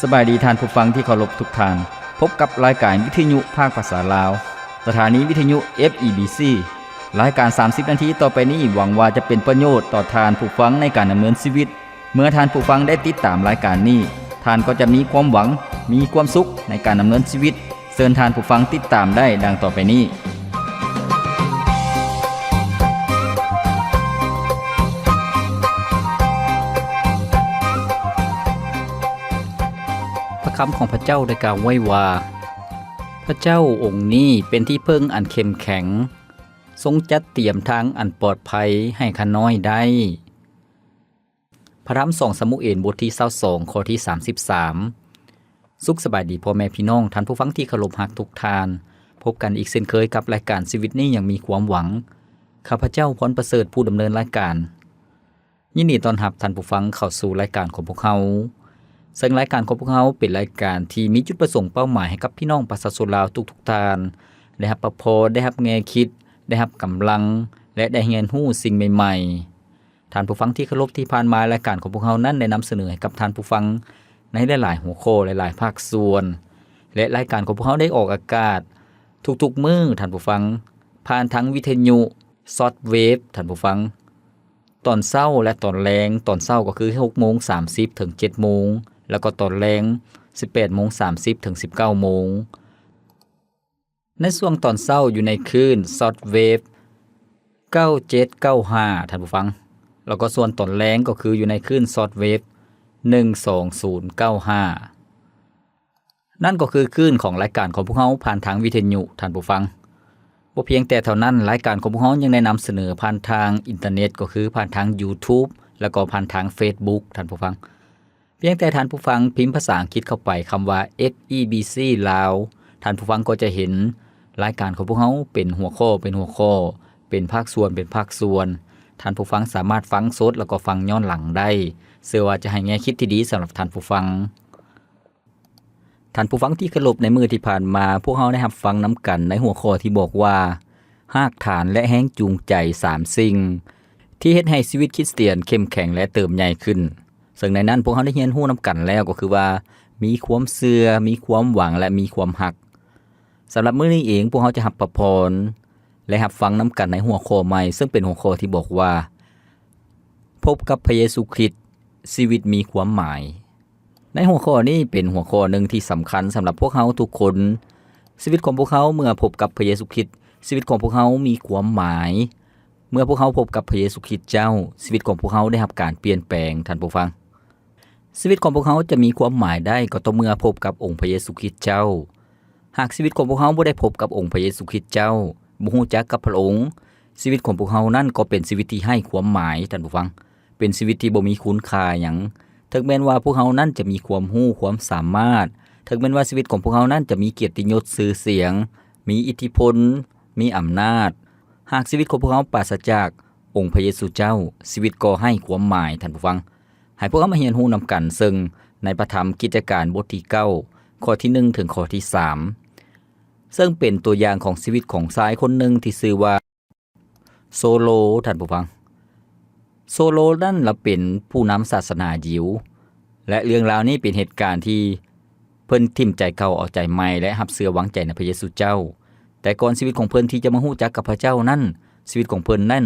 ສະບາຍດີທ່ານຜູ້ຟັງທີ່ເຄົາລົບທຸກທ່ານ. ພົບກັບລາຍການວິທະຍຸພາກພາສາລາວ, ສະຖານີວິທະຍຸ ເອັຟ ອີ ບີ ຊີ. ລາຍການສາມສິບນາທີຕໍ່ໄປນີ້ ຫວັງວ່າຈະເປັນປະໂຫຍດຕໍ່ທ່ານຜູ້ຟັງໃນການດຳເນີນຊີວິດ. ເມື່ອທ່ານຜູ້ຟັງໄດ້ຕິດຕາມລາຍການນີ້, ທ່ານກໍຈະມີຄວາມຫວັງ, ມີຄວາມສຸກໃນການດຳເນີນຊີວິດ. ເຊີນທ່ານຜູ້ຟັງຕິດຕາມໄດ້ດັ່ງຕໍ່ໄປນີ້. ພະຄຳຂອງພະເຈົ້າໄດ້ກ່າວໄວ້ວ່າ, ພະເຈົ້າອົງນີ້ເປັນທີ່ເພິ່ງອັນເຂັ້ມແຂງ, ຊົງຈັດຕຽມທາງອັນປອດໄພໃຫ້ຂ້ານ້ອຍໄດ້. ພະທຳສອງຊາມູເອນ ບົດທີຊາວສອງ ຂໍ້ທີສາມສິບສາມ. ສຸກສະບາຍດີພໍ່ແມ່ພີ່ນ້ອງ, ທ່ານຜູ້ຟັງທີ່ເຄົາລົບຮັກທຸກທ່ານ. ພົບກັນອີກເຊັ່ນເຄີຍກັບລາຍການຊີວິດນີ້ຍັງມີຄວາມຫວັງ. ຂ້າພະເຈົ້າ ພອນປະເສີດ ຜູ້ດຳເນີນລາຍການ. ຍິນດີຕ້ອນຮັບທ່ານຜູ້ຟັງເຂົ້າສູ່ລາຍການຂອງພວກເຮົາ. ເຊິ່ງລາຍການຂອງພວກເຮົາເປັນລາຍການທີ່ມີຈຸດປະສົງເປົ້າໝາຍໃຫ້ກັບພີ່ນ້ອງປະຊາຊົນລາວທຸກໆທ່ານ ໄດ້ຮັບພະພອນ, ໄດ້ຮັບແງ່ຄິດ, ໄດ້ຮັບກຳລັງ ແລະ ໄດ້ຮຽນຮູ້ສິ່ງໃໝ່ໆ. ທ່ານຜູ້ຟັງທີ່ເຄົາລົບ, ທີ່ຜ່ານມາລາຍການຂອງພວກເຮົານັ້ນໄດ້ນຳສະເໜີໃຫ້ກັບທ່ານຜູ້ຟັງໃນຫຼາຍໆຫົວຂໍ້, ຫຼາຍໆພາກສ່ວນ ແລະ ລາຍການຂອງພວກເຮົາໄດ້ອອກອາກາດທຸກໆມື້, ທ່ານຜູ້ຟັງ, ຜ່ານທາງວິທະຍຸຊອດເວບ, ທ່ານຜູ້ຟັງ, ຕອນເຊົ້າ ແລະ ຕອນແລງ. ຕອນເຊົ້າກໍຄືຫົກໂມງສາມສິບເຖິງເຈັດໂມງ, ແລ້ວກໍຕອນແລງສິບແປດໂມງສາມສິບເຖິງສິບເກົ້າໂມງ. ໃນຊ່ວງຕອນເຊົ້າຢູ່ໃນຄື້ນຊອດເວບເກົ້າເຈັດເກົ້າຫ້າ ທ່ານຜູ້ຟັງ, ແລ້ວກໍສ່ວນຕອນແລງກໍຄືຢູ່ໃນຄື້ນຊອດເວບໜຶ່ງສອງສູນເກົ້າຫ້າ. ນັ້ນກໍຄືຄື້ນຂອງລາຍການຂອງພວກເຮົາຜ່ານທາງວິທະຍຸ, ທ່ານຜູ້ຟັງ. ບໍ່ພຽງແຕ່ເທົ່ານັ້ນ, ລາຍການຂອງພວກເຮົາຍັງໄດ້ນຳສະເໜີຜ່ານທາງອິນເຕີເນັດ, ກໍຄືຜ່ານທາງ YouTube ແລ້ວກໍຜ່ານທາງ Facebook, ທ່ານຜູ້ຟັງ. ພຽງແຕ່ທ່ານຜູ້ຟັງພິມພາສາອັງກິດເຂົ້າໄປຄຳວ່າ ເອັຟ ອີ ບີ ຊີ ລາວ, ທ່ານຜູ້ຟັງກໍຈະເຫັນລາຍການຂອງພວກເຮົາເປັນຫົວຂໍ້ເປັນຫົວຂໍ້, ເປັນພາກສ່ວນເປັນພາກສ່ວນ. ທ່ານຜູ້ຟັງສາມາດຟັງສົດ ແລ້ວກໍຟັງຍ້ອນຫຼັງໄດ້. ເຊື່ອວ່າຈະໃຫ້ແງ່ຄິດທີ່ດີສຳລັບທ່ານຜູ້ຟັງ. ທ່ານຜູ້ຟັງທີ່ເຄົາລົບ, ໃນມື້ທີ່ຜ່ານມາ ພວກເຮົາໄດ້ຮັບຟັງນຳກັນໃນຫົວຂໍ້ທີ່ບອກວ່າ ຮາກຖານ ແລະ ແຮງຈູງໃຈສາມສິ່ງ ທີ່ເຮັດໃຫ້ຊີວິດຄຣິສຕຽນເຂັ້ມແຂງ ແລະ ເຕີບໃຫຍ່ຂຶ້ນ. ເຊິ່ງໃນນັ້ນພວກເຮົາໄດ້ຮຽນຮູ້ນຳກັນແລ້ວ ກໍຄືວ່າ ມີຄວາມເຊື່ອ, ມີຄວາມຫວັງ ແລະ ມີຄວາມຮັກ. ສຳລັບມື້ນີ້ເອງ, ພວກເຮົາຈະຮັບພະພອນ ແລະ ຮັບຟັງນຳກັນໃນຫົວຂໍ້ໃໝ່, ເຊິ່ງເປັນຫົວຂໍ້ທີ່ບອກວ່າ ພົບກັບພະເຢຊູຄຣິດ, ຊີວິດມີຄວາມໝາຍ. ໃນຫົວຂໍ້ນີ້ເປັນຫົວຂໍ້ໜຶ່ງທີ່ສຳຄັນສຳລັບພວກເຮົາທຸກຄົນ. ຊີວິດຂອງພວກເຮົາເມື່ອພົບກັບພະເຢຊູຄຣິດ, ຊີວິດຂອງພວກເຮົາມີຄວາມໝາຍ. ເມື່ອພວກເຮົາພົບກັບພະເຢຊູຄຣິດເຈົ້າ, ຊີວິດຂອງພວກເຮົາໄດ້ຮັບການປ່ຽນແປງ, ທ່ານຜູ້ຟັງ. ຊີວິດຂອງພວກເຮົາຈະມີຄວາມໝາຍໄດ້ກໍຕໍ່ເມື່ອພົບກັບອົງພະເຢຊູຄຣິດເຈົ້າ. ຫາກຊີວິດຂອງພວກເຮົາບໍ່ໄດ້ພົບກັບອົງພະເຢຊູຄຣິດເຈົ້າ, ບໍ່ຮູ້ຈັກກັບພະອົງ, ຊີວິດຂອງພວກເຮົານັ້ນກໍເປັນຊີວິດທີ່ໄຮ້ຄວາມໝາຍ, ທ່ານຜູ້ຟັງ. ເປັນຊີວິດທີ່ບໍ່ມີຄຸນຄ່າຫຍັງ. ເຖິງແມ່ນວ່າພວກເຮົານັ້ນຈະມີຄວາມຮູ້ຄວາມສາມາດ, ເຖິງແມ່ນວ່າຊີວິດຂອງພວກເຮົານັ້ນຈະມີກຽດຕິຍົດຊື່ສຽງ, ມີອິດທິພົນ, ມີອຳນາດ, ຫາກຊີວິດຂອງພວກເຮົາປາສະຈາກອົງພະເຢຊູເຈົ້າ, ຊີວິດກໍໄຮ້ຄວາມໝາຍ, ທ່ານຜູ້ຟັງ. ໃຫ້ພວກເຮົາມາຮຽນຮູ້ນຳກັນ, ເຊິ່ງໃນພະທຳກິດຈະການບົດທີເກົ້າ ຂໍ້ທີໜຶ່ງເຖິງຂໍ້ທີສາມ ເຊິ່ງເປັນຕົວຢ່າງຂອງຊີວິດຂອງຊາຍຄົນໜຶ່ງທີ່ຊື່ວ່າ ໂຊໂລ, ທ່ານຜູ້ຟັງ. ໂຊໂລນັ້ນລະເປັນຜູ້ນຳສາສະໜາຢິວ ແລະ ເລື່ອງລາວນີ້ເປັນເຫດການທີ່ເພິ່ນຖິ້ມໃຈເກົ່າເອົາໃຈໃໝ່ ແລະ ຮັບເຊື່ອວາງໃຈໃນພະເຢຊູເຈົ້າ. ແຕ່ກ່ອນຊີວິດຂອງເພິ່ນທີ່ຈະມາຮູ້ຈັກກັບພະເຈົ້ານັ້ນ, ຊີວິດຂອງເພິ່ນນັ້ນ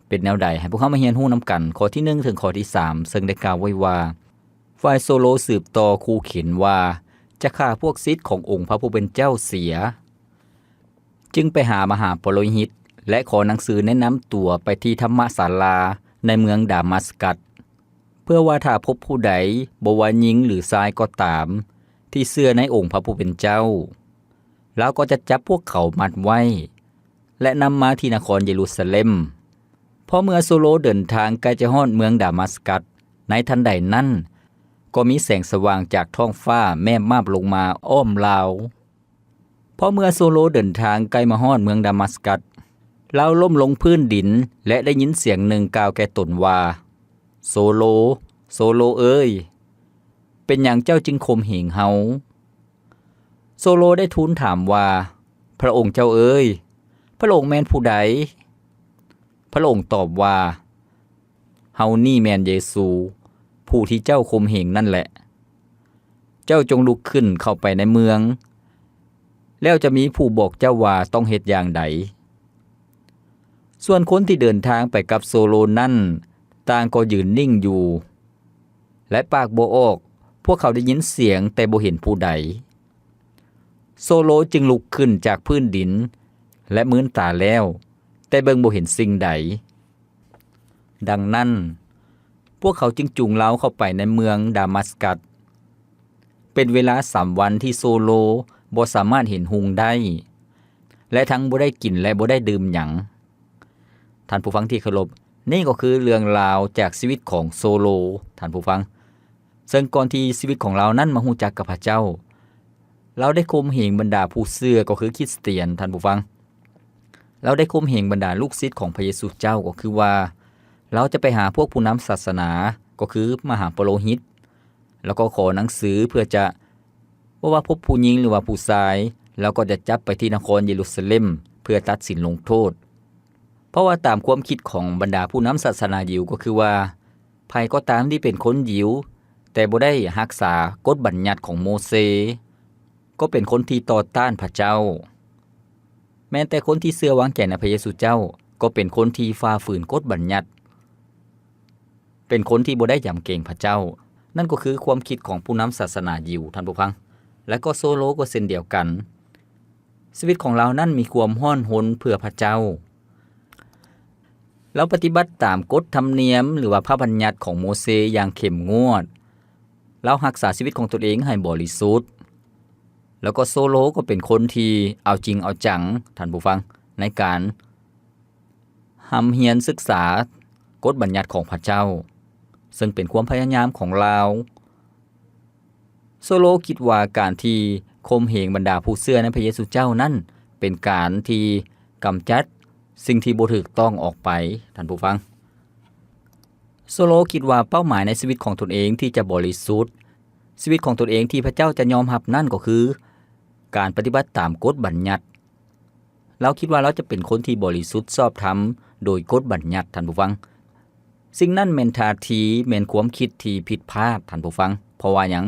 ເປັນແນວໃດ? ໃຫ້ພວກເຮົາມາຮຽນຮູ້ນຳກັນ ຂໍ້ທີໜຶ່ງເຖິງຂໍ້ທີສາມ ເຊິ່ງໄດ້ກ່າວໄວ້ວ່າ, ຝ່າຍໂຊໂລສືບຕໍ່ຂູ່ເຂັນວ່າ ຈະຂ້າພວກສິດຂອງອົງພະຜູ້ເປັນເຈົ້າເສຍ. ຈຶ່ງໄປຫາມະຫາປະໂລຫິດ ແລະ ຂໍໜັງສືແນະນຳຕົວໄປທີ່ທຳມະສາລາໃນເມືອງດາມັດສະກັດ ເພື່ອວ່າຖ້າພົບຜູ້ໃດ, ບໍ່ວ່າຍິງ ຫຼື ຊາຍກໍຕາມ, ທີ່ເຊື່ອໃນອົງພະຜູ້ເປັນເຈົ້າ, ລາວກໍຈະຈັບພວກເຂົາມັດໄວ້ ແລະ ນຳມາທີ່ນະຄອນເຢຣູຊາເລັມ. ພໍເມື່ອໂຊໂລເດີນທາງໃກ້ຈະຮອດເມືອງດາມັດສະກັດ, ໃນທັນໃດນັ້ນ, ກໍມີແສງສະຫວ່າງຈາກທ້ອງຟ້າແມບມາບລົງມາອ້ອມລາວ. ພໍເມື່ອໂຊໂລເດີນທາງໃກ້ມາຮອດເມືອງດາມັດສະກັດ, ລາວລົ້ມລົງພື້ນດິນ ແລະ ໄດ້ຍິນສຽງໜຶ່ງກ່າວແກ່ຕົນວ່າ, ໂຊໂລ, ໂຊໂລເອີຍ, ເປັນຫຍັງເຈົ້າຈຶ່ງຂົ່ມເຫງເຮົາ? ໂຊໂລໄດ້ທູນຖາມວ່າ, ພະອົງເຈົ້າເອີຍ, ພະອົງແມ່ນຜູ້ໃດ? ພະອົງຕອບວ່າ, ເຮົານີ້ແມ່ນເຢຊູ, ຜູ້ທີ່ເຈົ້າຂົ່ມເຫງນັ້ນແຫຼະ. ເຈົ້າຈົ່ງລຸກຂຶ້ນເຂົ້າໄປໃນເມືອງ, ແລ້ວຈະມີຜູ້ບອກເຈົ້າວ່າຕ້ອງເຮັດຢ່າງໃດ. ສ່ວນຄົນທີ່ເດີນທາງໄປກັບໂຊໂລນັ້ນ ຕ່າງກໍຢືນນິ່ງຢູ່ ແລະ ປາກບໍ່ອອກ, ພວກເຂົາໄດ້ຍິນສຽງແຕ່ບໍ່ເຫັນຜູ້ໃດ. ໂຊໂລຈຶ່ງລຸກຂຶ້ນຈາກພື້ນດິນ ແລະ ມືນຕາແລ້ວ, ແຕ່ເບິ່ງບໍ່ເຫັນສິ່ງໃດ. ດັ່ງນັ້ນ, ພວກເຂົາຈຶ່ງຈູງລາວເຂົ້າໄປໃນເມືອງດາມັດສະກັດ. ເປັນເວລາສາມວັນທີ່ໂຊໂລບໍ່ສາມາດເຫັນຮຸ່ງໄດ້ ແລະ ທັງບໍ່ໄດ້ກິນ ແລະ ບໍ່ໄດ້ດື່ມຫຍັງ. ທ່ານຜູ້ຟັງທີ່ເຄົາລົບ, ນີ້ກໍຄືເລື່ອງລາວຈາກຊີວິດຂອງໂຊໂລ, ທ່ານຜູ້ຟັງ. ເຊິ່ງກ່ອນທີ່ຊີວິດຂອງລາວນັ້ນມາຮູ້ຈັກກັບພະເຈົ້າ, ລາວໄດ້ຂົ່ມເຫງບັນດາຜູ້ເຊື່ອ, ກໍຄືຄຣິສຕຽນ, ທ່ານຜູ້ຟັງ. ລາວໄດ້ຂົ່ມເຫງບັນດາລູກສິດຂອງພະເຢຊູເຈົ້າ, ກໍຄືວ່າລາວຈະໄປຫາພວກຜູ້ນຳສາສະໜາ, ກໍຄືມະຫາປະໂລຫິດ, ແລ້ວກໍຂໍໜັງສືເພື່ອຈະ ບໍ່ວ່າພົບຜູ້ຍິງ ຫຼືວ່າຜູ້ຊາຍ, ລາວກໍຈະຈັບໄປທີ່ນະຄອນເຢຣູຊາເລັມ ເພື່ອຕັດສິນລົງໂທດ. ເພາະວ່າຕາມຄວາມຄິດຂອງບັນດາຜູ້ນຳສາສະໜາຢິວ ກໍຄືວ່າ ໃຜກໍຕາມທີ່ເປັນຄົນຢິວ ແຕ່ບໍ່ໄດ້ຮັກສາກົດບັນຍັດຂອງໂມເຊ ກໍເປັນຄົນທີ່ຕໍ່ຕ້ານພະເຈົ້າ. ແມ່ນແຕ່ຄົນທີ່ເຊື່ອວາງໃຈໃນພະເຢຊູເຈົ້າ ກໍເປັນຄົນທີ່ຝ່າຝືນກົດບັນຍັດ, ເປັນຄົນທີ່ບໍ່ໄດ້ຢຳເກງພະເຈົ້າ. ນັ້ນກໍຄືຄວາມຄິດຂອງຜູ້ນຳສາສະໜາຢິວ, ທ່ານຜູ້ຟັງ. ແລະ ກໍໂຊໂລກໍເຊັ່ນດຽວກັນ. ຊີວິດຂອງລາວນັ້ນມີຄວາມຮ້ອນຮົນເພື່ອພະເຈົ້າ. ລາວປະຕິບັດຕາມກົດທຳນຽມ ຫຼືວ່າພະບັນຍັດຂອງໂມເຊຢ່າງເຂັ້ມງວດ. ລາວຮັກສາຊີວິດຂອງຕົນເອງໃຫ້ບໍລິສຸດ. ແລ້ວກໍໂຊໂລກໍເປັນຄົນທີ່ເອົາຈິງເອົາຈັງ, ທ່ານຜູ້ຟັງ, ໃນການຮ່ຳຮຽນສຶກສາກົດບັນຍັດຂອງພະເຈົ້າ, ເຊິ່ງເປັນຄວາມພະຍາຍາມຂອງລາວ. ໂຊໂລຄິດວ່າການທີ່ຂົ່ມເຫງບັນດາຜູ້ເຊື່ອໃນພະເຢຊູເຈົ້ານັ້ນ ເປັນການທີ່ກຳຈັດສິ່ງທີ່ບໍ່ຖືກຕ້ອງອອກໄປ, ທ່ານຜູ້ຟັງ. ໂຊໂລຄິດວ່າເປົ້າໝາຍໃນຊີວິດຂອງຕົນເອງທີ່ຈະບໍລິສຸດ, ຊີວິດຂອງຕົນເອງທີ່ພະເຈົ້າຈະຍອມຮັບນັ້ນກໍຄືການປະຕິບັດຕາມກົດບັນຍັດ. ລາວຄິດວ່າລາວຈະເປັນຄົນທີ່ບໍລິສຸດຊອບທຳໂດຍກົດບັນຍັດ, ທ່ານຜູ້ຟັງ. ສິ່ງນັ້ນແມ່ນທ່າທີ, ແມ່ນຄວາມຄິດທີ່ຜິດພາດ, ທ່ານຜູ້ຟັງ. ເພາະວ່າຫຍັງ?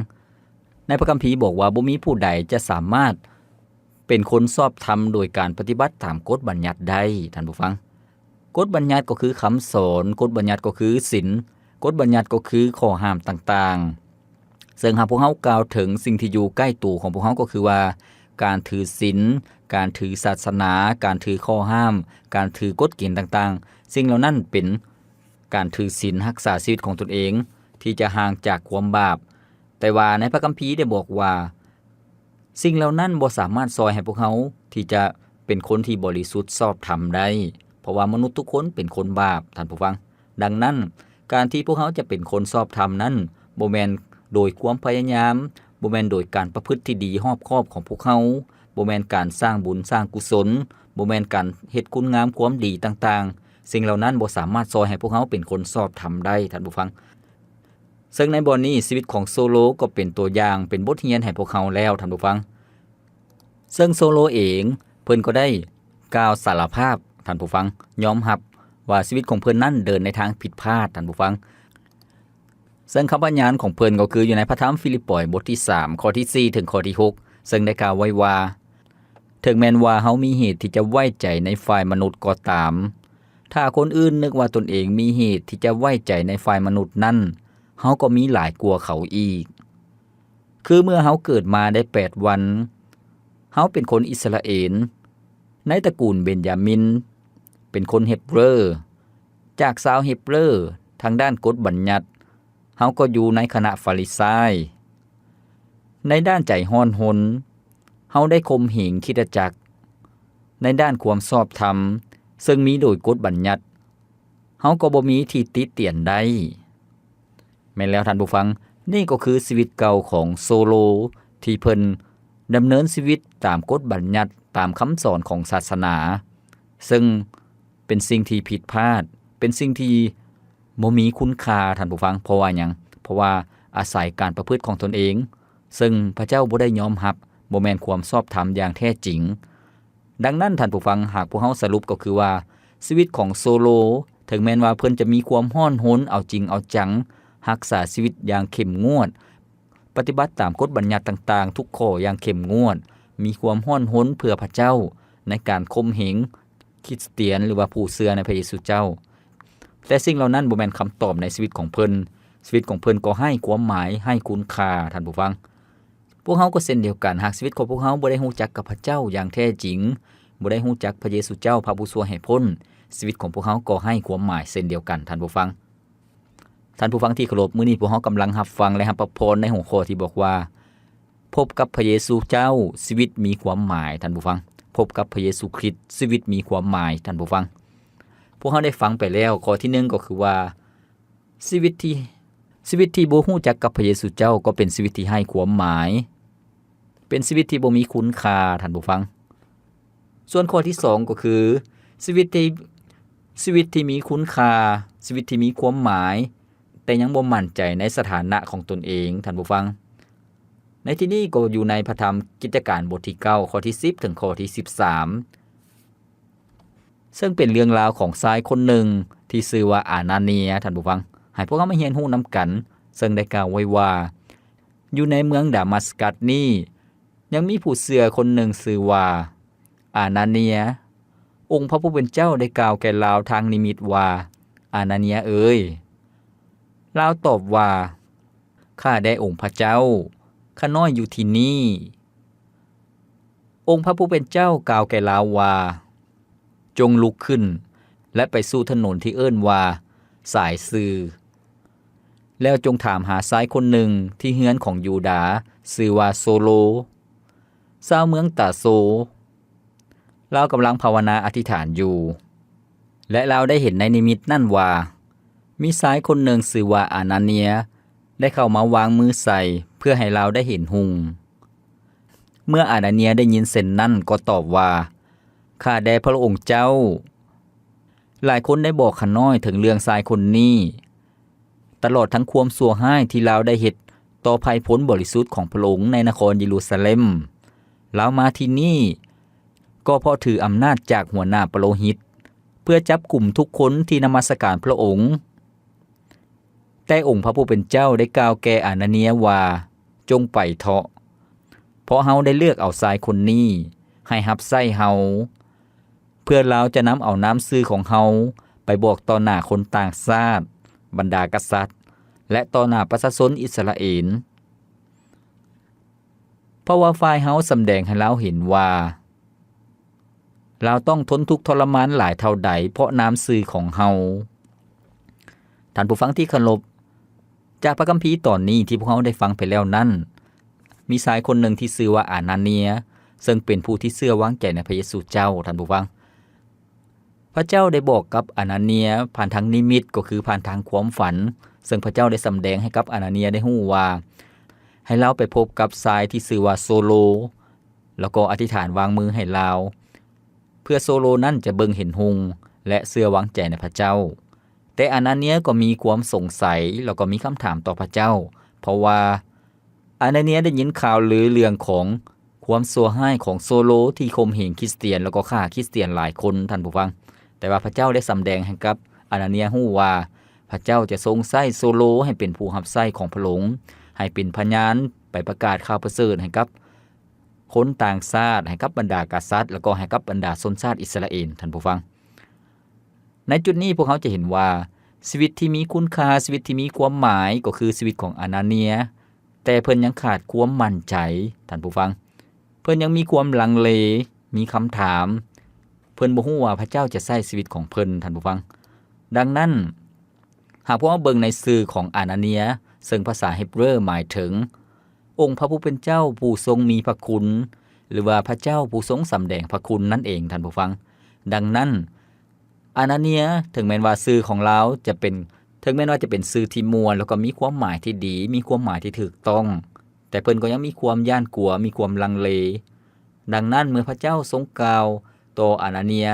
ໃນພະຄຳພີບອກວ່າ ບໍ່ມີຜູ້ໃດຈະສາມາດເປັນຄົນຊອບທຳໂດຍການປະຕິບັດຕາມກົດບັນຍັດໄດ້, ທ່ານຜູ້ຟັງ. ກົດບັນຍັດກໍຄືຄຳສອນ, ກົດບັນຍັດກໍຄືສິນ, ກົດບັນຍັດກໍຄືຂໍ້ຫ້າມຕ່າງໆ. ເຊິ່ງຫາກພວກເຮົາກ່າວເຖິງສິ່ງທີ່ຢູ່ໃກ້ໂຕຂອງພວກເຮົາ ກໍຄືວ່າ ການຖືສິນ, ການຖືສາສະໜາ, ການຖືຂໍ້ຫ້າມ, ການຖືກົດເກນຕ່າງໆ, ສິ່ງເຫຼົ່ານັ້ນເປັນການຖືສິນຮັກສາຊີວິດຂອງຕົນເອງ ທີ່ຈະຫ່າງຈາກຄວາມບາບ. ແຕ່ວ່າໃນພະຄຳພີໄດ້ບອກວ່າ ສິ່ງເຫຼົ່ານັ້ນບໍ່ສາມາດຊ່ອຍໃຫ້ພວກເຮົາທີ່ຈະເປັນຄົນທີ່ບໍລິສຸດຊອບທຳໄດ້, ເພາະວ່າມະນຸດທຸກຄົນເປັນຄົນບາບ, ທ່ານຜູ້ຟັງ. ດັ່ງນັ້ນ, ການທີ່ພວກເຮົາຈະເປັນຄົນຊອບທຳນັ້ນ ບໍ່ແມ່ນໂດຍຄວາມພະຍາຍາມ, ບໍ່ແມ່ນໂດຍການປະພຶດທີ່ດີຮອບຄອບຂອງພວກເຮົາ, ບໍ່ແມ່ນການສ້າງບຸນສ້າງກຸສົນ, ບໍ່ແມ່ນການເຮັດຄຸນງາມຄວາມດີຕ່າງໆ. ສິ່ງເຫຼົ່ານັ້ນບໍ່ສາມາດຊ່ອຍໃຫ້ພວກເຮົາເປັນຄົນຊອບທຳໄດ້, ທ່ານຜູ້ຟັງ. ເຊິ່ງໃນບ່ອນນີ້ ຊີວິດຂອງໂຊໂລກໍເປັນຕົວຢ່າງ, ເປັນບົດຮຽນໃຫ້ພວກເຮົາແລ້ວ, ທ່ານຜູ້ຟັງ. ເຊິ່ງໂຊໂລເອງ ເພິ່ນກໍໄດ້ກ່າວສາລະພາບ, ທ່ານຜູ້ຟັງ, ຍອມຮັບວ່າຊີວິດຂອງເພິ່ນນັ້ນເດີນໃນທາງຜິດພາດ, ທ່ານຜູ້ຟັງ. ເຊິ່ງຄຳພະຍານຂອງເພິ່ນກໍຄືຢູ່ໃນພະທຳຟີລິບປອຍ ບົດທີສາມ ຂໍ້ທີສີ່ ເຖິງຂໍ້ທີຫົກ ເຊິ່ງໄດ້ກ່າວໄວ້ວ່າ ເຖິງແມ່ນວ່າເຮົາມີເຫດທີ່ຈະໄວ້ໃຈໃນຝ່າຍມະນຸດກໍຕາມ, ຖ້າຄົນອື່ນນຶກວ່າຕົນເອງມີເຫດທີ່ຈະໄວ້ໃຈໃນຝ່າຍມະນຸດນັ້ນ, ເຮົາກໍມີຫຼາຍກວ່າເຂົາອີກ. ຄືເມື່ອເຮົາເກີດມາໄດ້ແປດວັນ, ເຮົາເປັນຄົນອິດສະຣາເອນ, ໃນຕະກູນເບັນຢາມິນ, ເປັນຄົນເຮັບເຣີ, ຈາກຊາວເຮັບເຣີ, ທາງດ້ານກົດບັນຍັດ, ເຮົາກໍຢູ່ໃນຄະນະຟາຣິຊາຍ. ໃນດ້ານໃຈຮ້ອນຮົນ, ເຮົາໄດ້ຂົ່ມເຫງຄຣິສຕະຈັກ. ໃນດ້ານຄວາມຊອບທຳ, ເຊິ່ງມີໂດຍກົດບັນຍັດ, ເຮົາກໍບໍ່ມີທີ່ຕິຕຽນໄດ້. ແມ່ນແລ້ວທ່ານຜູ້ຟັງ, ນີ້ກໍຄືຊີວິດເກົ່າຂອງໂຊໂລ ທີ່ເພິ່ນດຳເນີນຊີວິດຕາມກົດບັນຍັດ, ຕາມຄຳສອນຂອງສາສະໜາ, ເຊິ່ງເປັນສິ່ງທີ່ຜິດພາດ, ເປັນສິ່ງທີ່ບໍ່ມີຄຸນຄ່າ, ທ່ານຜູ້ຟັງ. ເພາະວ່າຫຍັງ? ເພາະວ່າອາໄສການປະພຶດຂອງຕົນເອງ, ເຊິ່ງພະເຈົ້າບໍ່ໄດ້ຍອມຮັບ, ບໍ່ແມ່ນຄວາມຊອບທຳຢ່າງແທ້ຈິງ. ດັ່ງນັ້ນ, ທ່ານຜູ້ຟັງ, ຫາກພວກເຮົາສະຫຼຸບກໍຄືວ່າ, ຊີວິດຂອງໂຊໂລ, ເຖິງແມ່ນວ່າເພິ່ນຈະມີຄວາມຮ້ອນຮົນ, ເອົາຈິງເອົາຈັງ, ຮັກສາຊີວິດຢ່າງເຂັ້ມງວດ, ປະຕິບັດຕາມກົດບັນຍັດຕ່າງໆ ທຸກຂໍ້ຢ່າງເຂັ້ມງວດ, ມີຄວາມຮ້ອນຮົນເພື່ອພະເຈົ້າໃນການຂົ່ມເຫງຄຣິສຕຽນ ຫຼືວ່າຜູ້ເຊື່ອໃນພະເຢຊູເຈົ້າ. ແຕ່ສິ່ງເຫຼົ່ານັ້ນບໍ່ແມ່ນຄຳຕອບໃນຊີວິດຂອງເພິ່ນ. ຊີວິດຂອງເພິ່ນກໍໄຮ້ຄວາມໝາຍ, ໄຮ້ຄຸນຄ່າ, ທ່ານຜູ້ຟັງ. ພວກເຮົາກໍເຊັ່ນດຽວກັນ, ຫາກຊີວິດຂອງພວກເຮົາບໍ່ໄດ້ຮູ້ຈັກກັບພະເຈົ້າຢ່າງແທ້ຈິງ, ບໍ່ໄດ້ຮູ້ຈັກພະເຢຊູເຈົ້າ, ພະຜູ້ຊ່ວຍໃຫ້ພົ້ນ, ຊີວິດຂອງພວກເຮົາກໍໄຮ້ຄວາມໝາຍເຊັ່ນດຽວກັນ, ທ່ານຜູ້ຟັງ. ທ່ານຜູ້ຟັງທີ່ເຄົາລົບ, ມື້ນີ້ພວກເຮົາກຳລັງຮັບຟັງ ແລະ ຮັບພະພອນໃນຫົວຂໍ້ທີ່ບອກວ່າ, ພົບກັບພະເຢຊູເຈົ້າ, ຊີວິດມີຄວາມໝາຍ, ທ່ານຜູ້ຟັງ. ພົບກັບພະເຢຊູຄຣິດ, ຊີວິດມີຄວາມໝາຍ, ທ່ານຜູ້ຟັງ. ພວກເຮົາໄດ້ຟັງໄປແລ້ວ, ຂໍ້ທີໜຶ່ງກໍຄືວ່າ, ຊີວິດທີ່, ຊີວິດທີ່ບໍ່ຮູ້ຈັກກັບພະເຢຊູເຈົ້າ ກໍເປັນຊີວິດທີ່ໄຮ້ຄວາມໝາຍ, ເປັນຊີວິດທີ່ບໍ່ມີຄຸນຄ່າ, ທ່ານຜູ້ຟັງ. ສ່ວນຂໍ້ທີສອງກໍຄື ຊີວິດທີ່, ຊີວິດທີ່ມີຄຸນຄ່າ, ຊີວິດທີ່ມີຄວາມໝາຍ, ແຕ່ຍັງບໍ່ໝັ້ນໃຈໃນສະຖານະຂອງຕົນເອງ, ທ່ານຜູ້ຟັງ. ໃນທີ່ນີ້ກໍຢູ່ໃນພະທຳກິດຈະການບົດທີເກົ້າ ຂໍ້ທີສິບ ເຖິງຂໍ້ທີສິບສາມ ເຊິ່ງເປັນເລື່ອງລາວຂອງຊາຍຄົນໜຶ່ງທີ່ຊື່ວ່າອານາເນຍ, ທ່ານຜູ້ຟັງ. ໃຫ້ພວກເຮົາມາຮຽນຮູ້ນຳກັນ, ເຊິ່ງໄດ້ກ່າວໄວ້ວ່າ, ຢູ່ໃນເມືອງດາມັດສະກັດນີ້ ຍັງມີຜູ້ເຊື່ອຄົນໜຶ່ງຊື່ວ່າອານາເນຍ. ອົງພະຜູ້ເປັນເຈົ້າໄດ້ກ່າວແກ່ລາວທາງນິມິດວ່າ, ອານາເນຍເອີຍ. ລາວຕອບວ່າ, ຂ້າແດ່ອົງພະເຈົ້າ, ຂ້ານ້ອຍຢູ່ທີ່ນີ້. ອົງພະຜູ້ເປັນເຈົ້າກ່າວແກ່ລາວວ່າ, ຈົ່ງລຸກຂຶ້ນ ແລະ ໄປສູ່ຖະໜົນທີ່ເອີ້ນວ່າສາຍຊື່, ແລ້ວຈົ່ງຖາມຫາຊາຍຄົນໜຶ່ງທີ່ເຮືອນຂອງຢູດາ, ຊື່ວ່າໂຊໂລ, ຊາວເມືອງຕາໂຊ. ລາວກຳລັງພາວະນາອະທິຖານຢູ່, ແລະ ລາວໄດ້ເຫັນໃນນິມິດນັ້ນວ່າ, ມີຊາຍຄົນໜຶ່ງຊື່ວ່າອານາເນຍ ໄດ້ເຂົ້າມາວາງມືໃສ່ເພື່ອໃຫ້ລາວໄດ້ເຫັນຮຸ່ງ. ເມື່ອອານາເນຍໄດ້ຍິນເຊັ່ນນັ້ນກໍຕອບວ່າ, ຂ້າແດ່ພະອົງເຈົ້າ, ຫຼາຍຄົນໄດ້ບອກຂ້ານ້ອຍເຖິງເລື່ອງຊາຍຄົນນີ້, ຕະຫຼອດທັງຄວາມຊົ່ວຮ້າຍທີ່ລາວໄດ້ເຮັດຕໍ່ໄພພົນບໍລິສຸດຂອງພະອົງໃນນະຄອນເຢຣູຊາເລັມ. ລາວມາທີ່ນີ້ກໍເພາະຖືອຳນາດຈາກຫົວໜ້າປະໂລຫິດ ເພື່ອຈັບກຸມທຸກຄົນທີ່ນະມັດສະການພະອົງ. ແຕ່ອົງພະຜູ້ເປັນເຈົ້າໄດ້ກ່າວແກ່ອານາເນຍວ່າ, ຈົ່ງໄປເຖາະ, ເພາະເຮົາໄດ້ເລືອກເອົາຊາຍຄົນນີ້ໃຫ້ຮັບໃຊ້ເຮົາ, ເພື່ອລາວຈະນຳເອົານາມຊື່ຂອງເຮົາໄປບອກຕໍ່ໜ້າຄົນຕ່າງຊາດ, ບັນດາກະສັດ ແລະ ຕໍ່ໜ້າປະຊາຊົນອິດສະຣາເອນ. ເພາະວ່າຝ່າຍເຮົາສຳແດງໃຫ້ລາວເຫັນວ່າ ລາວຕ້ອງທົນທຸກທໍລະມານຫຼາຍເທົ່າໃດເພາະນາມຊື່ຂອງເຮົາ. ທ່ານຜູ້ຟັງທີ່ເຄົາລົບ, ຈາກພະຄຳພີຕອນນີ້ທີ່ພວກເຮົາໄດ້ຟັງໄປແລ້ວນັ້ນ, ມີຊາຍຄົນໜຶ່ງທີ່ຊື່ວ່າອານາເນຍ, ເຊິ່ງເປັນຜູ້ທີ່ເຊື່ອວາງໃຈໃນພະເຢຊູເຈົ້າ, ທ່ານຜູ້ຟັງ. ພະເຈົ້າໄດ້ບອກກັບອານາເນຍຜ່ານທາງນິມິດ, ກໍຄືຜ່ານທາງຄວາມຝັນ, ເຊິ່ງພະເຈົ້າໄດ້ສຳແດງໃຫ້ກັບອານາເນຍໄດ້ຮູ້ວ່າ ໃຫ້ລາວໄປພົບກັບຊາຍທີ່ຊື່ວ່າໂຊໂລ, ແລ້ວກໍອະທິຖານວາງມືໃຫ້ລາວ, ເພື່ອໂຊໂລນັ້ນຈະເບິ່ງເຫັນຮຸ່ງ ແລະ ເຊື່ອວາງໃຈໃນພະເຈົ້າ. ແຕ່ອານາເນຍກໍມີຄວາມສົງໄສ ແລ້ວກໍມີຄຳຖາມຕໍ່ພະເຈົ້າ, ເພາະວ່າ ອານາເນຍໄດ້ຍິນຂ່າວລືເລື່ອງຂອງຄວາມຊົ່ວຮ້າຍຂອງໂຊໂລທີ່ຂົ່ມເຫງຄຣິສຕຽນ ແລ້ວກໍຂ້າຄຣິສຕຽນຫຼາຍຄົນ, ທ່ານຜູ້ຟັງ. ແຕ່ວ່າພະເຈົ້າໄດ້ສຳແດງໃຫ້ກັບອານາເນຍຮູ້ວ່າ ພະເຈົ້າຈະຊົງໃຊ້ໂຊໂລໃຫ້ເປັນຜູ້ຮັບໃຊ້ຂອງພະອົງ, ໃຫ້ເປັນພະຍານໄປປະກາດຂ່າວປະເສີດໃຫ້ກັບຄົນຕ່າງຊາດ, ໃຫ້ກັບບັນດາກະສັດ ແລ້ວກໍໃຫ້ກັບບັນດາຊົນຊາດອິດສະຣາເອນ, ທ່ານຜູ້ຟັງ. ໃນຈຸດນີ້ພວກເຮົາຈະເຫັນວ່າ ຊີວິດທີ່ມີຄຸນຄ່າ, ຊີວິດທີ່ມີຄວາມໝາຍ ກໍຄືຊີວິດຂອງອານາເນຍ, ແຕ່ເພິ່ນຍັງຂາດຄວາມໝັ້ນໃຈ, ທ່ານຜູ້ຟັງ. ເພິ່ນຍັງມີຄວາມລັງເລ, ມີຄຳຖາມ, ເພິ່ນບໍ່ຮູ້ວ່າພະເຈົ້າຈະໃຊ້ຊີວິດຂອງເພິ່ນ, ທ່ານຜູ້ຟັງ. ດັ່ງນັ້ນ, ຫາກພວກເຮົາເບິ່ງໃນຊື່ຂອງອານາເນຍ, ເຊິ່ງພາສາເຮັບເຣີໝາຍເຖິງ ອົງພະຜູ້ເປັນເຈົ້າຜູ້ຊົງມີພະຄຸນ ຫຼືວ່າພະເຈົ້າຜູ້ຊົງສຳແດງພະຄຸນນັ້ນເອງ, ທ່ານຜູ້ຟັງ. ດັ່ງນັ້ນ, ອານາເນຍ, ເຖິງແມ່ນວ່າຊື່ຂອງລາວຈະເປັນ, ເຖິງແມ່ນວ່າຈະເປັນຊື່ທີ່ມ່ວນ ແລ້ວກໍມີຄວາມໝາຍທີ່ດີ, ມີຄວາມໝາຍທີ່ຖືກຕ້ອງ, ແຕ່ເພິ່ນກໍຍັງມີຄວາມຢ້ານກົວ, ມີຄວາມລັງເລ. ດັ່ງນັ້ນ, ເມື່ອພະເຈົ້າຊົງກ່າວຕໍ່ອານາເນຍ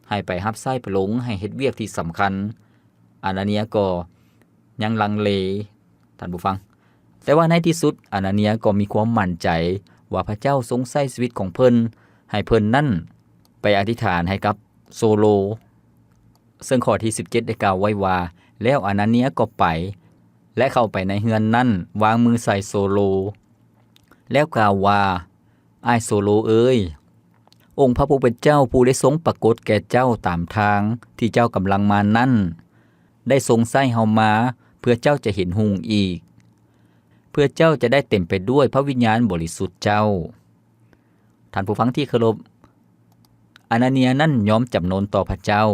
ໃຫ້ໄປຮັບໃຊ້ພະອົງ, ໃຫ້ເຮັດວຽກທີ່ສຳຄັນ, ອານາເນຍກໍຍັງລັງເລ, ທ່ານຜູ້ຟັງ. ແຕ່ວ່າໃນທີ່ສຸດ, ອານາເນຍກໍມີຄວາມໝັ້ນໃຈວ່າພະເຈົ້າຊົງໃຊ້ຊີວິດຂອງເພິ່ນ ໃຫ້ເພິ່ນນັ້ນໄປອະທິຖານໃຫ້ກັບໂຊໂລ. ເຊິ່ງຂໍ້ທີສິບເຈັດໄດ້ກ່າວໄວ້ວ່າ, ແລ້ວອານາເນຍກໍໄປ, ແລະ ເຂົ້າໄປໃນເຮືອນນັ້ນ, ວາງມືໃສ່ໂຊໂລ ແລ້ວກ່າວວ່າ, ອ້າຍໂຊໂລເອີຍ, ອົງພະຜູ້ເປັນເຈົ້າຜູ້ໄດ້ຊົງປາກົດແກ່ເຈົ້າຕາມທາງທີ່ເຈົ້າກຳລັງມານັ້ນ ໄດ້ຊົງໃຊ້ເຮົາມາເພື່ອເຈົ້າຈະເຫັນຮຸ່ງອີກ, ເພື່ອເຈົ້າຈະໄດ້ເຕັມໄປດ້ວຍພະວິນຍານບໍລິສຸດເຈົ້າ. ທ່ານຜູ້ຟັງທີ່ເຄົາລົບ, ອານາເນຍນັ້ນຍອມຈຳນົນຕໍ່ພະເຈົ້າ,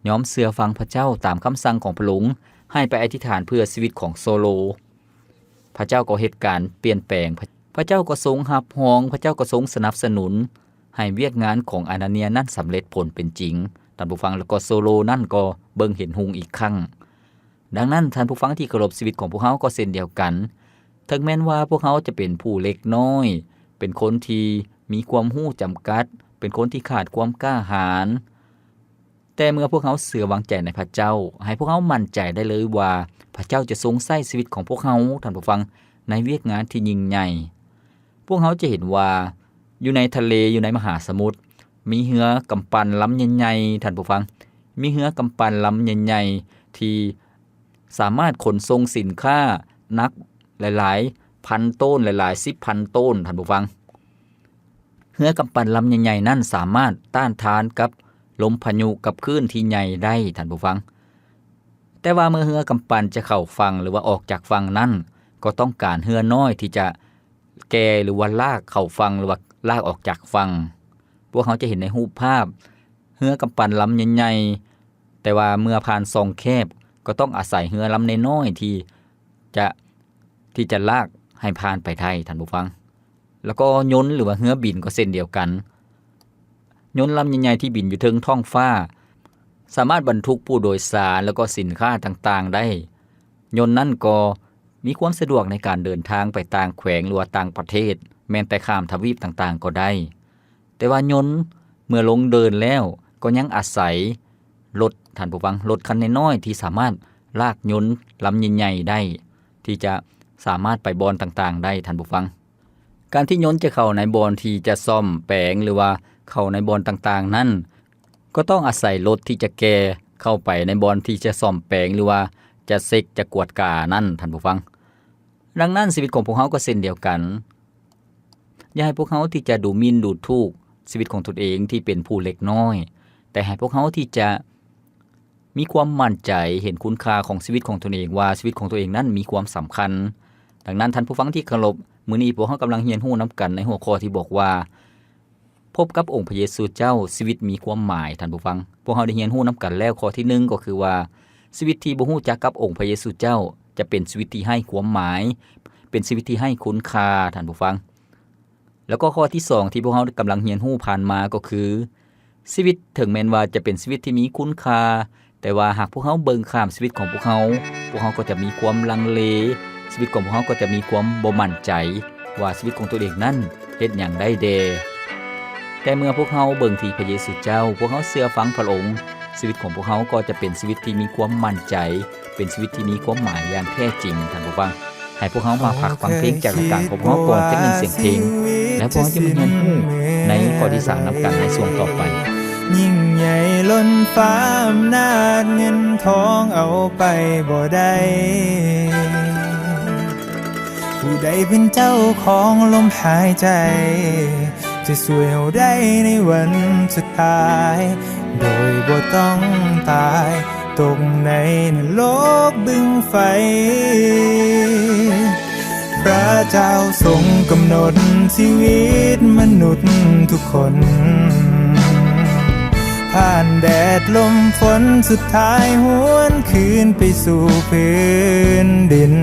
ຍອມເຊື່ອຟັງພະເຈົ້າຕາມຄຳສັ່ງຂອງພະອົງ ໃຫ້ໄປອະທິຖານເພື່ອຊີວິດຂອງໂຊໂລ. ພະເຈົ້າກໍເຮັດການປ່ຽນແປງ, ພະເຈົ້າກໍຊົງຮັບຮອງ, ພະເຈົ້າກໍຊົງສະໜັບສະໜູນໃຫ້ວຽກງານຂອງອານາເນຍນັ້ນສຳເລັດຜົນເປັນຈິງ. ທ່ານຜູ້ຟັງ, ແລ້ວກໍໂຊໂລນັ້ນກໍເບິ່ງເຫັນຮຸ່ງອີກຄັ້ງ. ດັ່ງນັ້ນ, ທ່ານຜູ້ຟັງທີ່ເຄົາລົບ, ຊີວິດຂອງພວກເຮົາກໍເຊັ່ນດຽວກັນ. ເຖິງແມ່ນວ່າພວກເຮົາຈະເປັນຜູ້ເລັກນ້ອຍ, ເປັນຄົນທີ່ມີຄວາມຮູ້ຈຳກັດ, ເປັນຄົນທີ່ຂາດຄວາມກ້າຫານ, ແຕ່ເມື່ອພວກເຮົາເຊື່ອວາງໃຈໃນພະເຈົ້າ, ໃຫ້ພວກເຮົາໝັ້ນໃຈໄດ້ເລີຍວ່າ ພະເຈົ້າຈະຊົງໃຊ້ຊີວິດຂອງພວກເຮົາ, ທ່ານຜູ້ຟັງ, ໃນວຽກງານທີ່ຍິ່ງໃຫຍ່. ພວກເຮົາຈະເຫັນວ່າ ຢູ່ໃນທະເລ, ຢູ່ໃນມະຫາສະໝຸດ, ມີເຮືອກຳປັ່ນລຳໃຫຍ່ໆ, ທ່ານຜູ້ຟັງ, ມີເຮືອກຳປັ່ນລຳໃຫຍ່ໆ ທີ່ສາມາດຂົນສົ່ງສິນຄ້າໜັກຫຼາຍໆພັນໂຕນ, ຫຼາຍໆສິບພັນໂຕນ, ທ່ານຜູ້ຟັງ. ເຮືອກຳປັ່ນລຳໃຫຍ່ໆນັ້ນສາມາດຕ້ານທານກັບລົມພາຍຸ, ກັບຄື້ນທີ່ໃຫຍ່ໄດ້, ທ່ານຜູ້ຟັງ. ແຕ່ວ່າເມື່ອເຮືອກຳປັ່ນຈະເຂົ້າຝັ່ງ ຫຼືວ່າອອກຈາກຝັ່ງນັ້ນ, ກໍຕ້ອງການເຮືອນ້ອຍທີ່ຈະແກ່ ຫຼືວ່າລາກເຂົ້າຝັ່ງ ຫຼືວ່າລາກອອກຈາກຝັ່ງ. ພວກເຮົາຈະເຫັນໃນຮູບພາບເຮືອກຳປັ່ນລຳໃຫຍ່ໆ, ແຕ່ວ່າເມື່ອຜ່ານຊ່ອງແຄບ ກໍຕ້ອງອາໄສເຮືອລຳນ້ອຍໆທີ່ຈະ ທີ່ຈະລາກໃຫ້ຜ່ານໄປໄດ້, ທ່ານຜູ້ຟັງ. ແລ້ວກໍຍົນ ຫຼືວ່າເຮືອບິນກໍເຊັ່ນດຽວກັນ. ຍົນລຳໃຫຍ່ໆທີ່ບິນຢູ່ເທິງທ້ອງຟ້າ ສາມາດບັນທຸກຜູ້ໂດຍສານ ແລ້ວກໍສິນຄ້າຕ່າງໆໄດ້. ຍົນນັ້ນກໍມີຄວາມສະດວກໃນການເດີນທາງໄປຕ່າງແຂວງ ຫຼືວ່າຕ່າງປະເທດ, ແມ່ນແຕ່ຂ້າມທະວີບຕ່າງໆກໍໄດ້. ແຕ່ວ່າຍົນເມື່ອລົງເດີ່ນແລ້ວ ກໍຍັງອາໄສລົດ, ທ່ານຜູ້ຟັງ, ລົດຄັນນ້ອຍໆທີ່ສາມາດລາກຍົນລຳໃຫຍ່ໆໄດ້ ທີ່ຈະສາມາດໄປບ່ອນຕ່າງໆໄດ້, ທ່ານຜູ້ຟັງ. ການທີ່ຍົນຈະເຂົ້າໃນບ່ອນທີ່ຈະສ້ອມແປງ ຫຼືວ່າເຂົ້າໃນບ່ອນຕ່າງໆນັ້ນ, ກໍຕ້ອງອາໄສລົດທີ່ຈະແກ່ເຂົ້າໄປໃນບ່ອນທີ່ຈະສ້ອມແປງ ຫຼືວ່າຈະເຊັກ, ຈະກວດການັ້ນ, ທ່ານຜູ້ຟັງ. ດັ່ງນັ້ນ, ຊີວິດຂອງພວກເຮົາກໍເຊັ່ນດຽວກັນ. ຢ່າໃຫ້ພວກເຮົາທີ່ຈະດູໝິ່ນດູຖູກຊີວິດຂອງຕົນເອງທີ່ເປັນຜູ້ເລັກນ້ອຍ, ແຕ່ໃຫ້ພວກເຮົາທີ່ຈະມີຄວາມໝັ້ນໃຈ, ເຫັນຄຸນຄ່າຂອງຊີວິດຂອງຕົນເອງ, ວ່າຊີວິດຂອງຕົນເອງນັ້ນມີຄວາມສຳຄັນ. ດັ່ງນັ້ນ, ທ່ານຜູ້ຟັງທີ່ເຄົາລົບ, ມື້ນີ້ພວກເຮົາກຳລັງຮຽນຮູ້ນຳກັນໃນຫົວຂໍ້ທີ່ບອກວ່າ ພົບກັບອົງພະເຢຊູເຈົ້າ, ຊີວິດມີຄວາມໝາຍ, ທ່ານຜູ້ຟັງ. ພວກເຮົາໄດ້ຮຽນຮູ້ນຳກັນແລ້ວ, ຂໍ້ທີໜຶ່ງກໍຄືວ່າ ຊີວິດທີ່ບໍ່ຮູ້ຈັກກັບອົງພະເຢຊູເຈົ້າ ຈະເປັນຊີວິດທີ່ໄຮ້ຄວາມໝາຍ, ເປັນຊີວິດທີ່ໄຮ້ຄຸນຄ່າ, ທ່ານຜູ້ຟັງ. ແລ້ວກໍຂໍ້ທີສອງທີ່ພວກເຮົາກຳລັງຮຽນຮູ້ຜ່ານມາກໍຄື ຊີວິດເຖິງແມ່ນວ່າຈະເປັນຊີວິດທີ່ມີຄຸນຄ່າ, ແຕ່ວ່າຫາກພວກເຮົາເບິ່ງຂ້າມຊີວິດຂອງພວກເຮົາ, ພວກເຮົາກໍຈະມີຄວາມລັງເລ, ຊີວິດຂອງພວກເຮົາກໍຈະມີຄວາມບໍ່ໝັ້ນໃຈວ່າຊີວິດຂອງຕົວເອງນັ້ນເຮັດຫຍັງໄດ້ແດ່. ແຕ່ເມື່ອພວກເຮົາເບິ່ງທີ່ພະເຢຊູເຈົ້າ, ພວກເຮົາເຊື່ອຟັງພະອົງ, ຊີວິດຂອງພວກເຮົາກໍຈະເປັນຊີວິດທີ່ມີຄວາມໝັ້ນໃຈ, ເປັນຊີວິດທີ່ມີຄວາມໝາຍຢ່າງແທ້ຈິງ, ທ່ານຜູ້ຟັງ. ໃຫ້ພວກເຮົາມາພັກຟັງເພງຈາກລາຍການຂອງພວກເຮົາກ່ອນຈັກໜຶ່ງສຽງເພງ, ແລ້ວພວກເຮົາຈະມາຮຽນຮູ້ໃນຂໍ້ທີສາມນຳກັນໃນຊ່ວງຕໍ່ໄປ. ຍິ່ງໃຫຍ່ລົ້ນຟ້າອຳນາດເງິນທອງເອົາໄປບໍ່ໄດ້. ຜູ້ໃດເປັນເຈົ້າຂອງລົມຫາຍໃຈ ຈະຊ່ວຍເຮົາໄດ້ໃນວັນສຸດທ້າຍ ໂດຍບໍ່ຕ້ອງຕາຍ ຕົກໃນນະລົກບຶງໄຟ. ພະເຈົ້າຊົງກຳນົດຊີວິດມະນຸດທຸກຄົນ ຜ່ານແດດລົມຝົນ ສຸດທ້າຍຫວນຄືນໄປສູ່ພື້ນດິນ.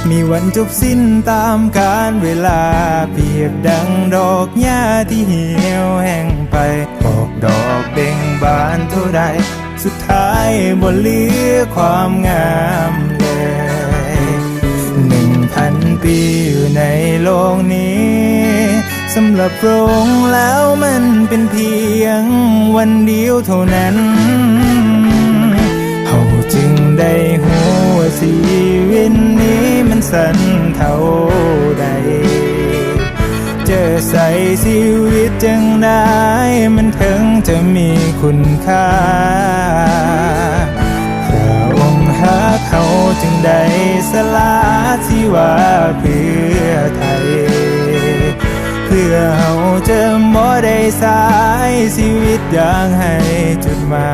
ມີວັນຈົບສິ້ນຕາມການເວລາ ປຽບດັ່ງດອກຫຍ້າທີ່ຫ່ຽວແຫ້ງໄປ ອອກດອກເບັ່ງບານເທົ່າໃດ ສຸດທ້າຍບໍ່ເຫຼືອຄວາມງາມເລີຍ. ໜຶ່ງພັນປີຢູ່ໃນໂລກນີ້ ສຳລັບພະອົງແລ້ວມັນເປັນພຽງວັນດຽວເທົ່ານັ້ນ ເຮົາຈຶ່ງໄດ້ຮູ້ວ່າຊີວິດນີ້ມັນສັ້ນເທົ່າໃດ. ຈະໃຊ້ຊີວິດຈັ່ງໃດມັນເຖິງຈະມີຄຸນຄ່າ? ພະອົງຮັກເຮົາ ຊີວິດຢ່າງໃຫ້ຈຸດໝາ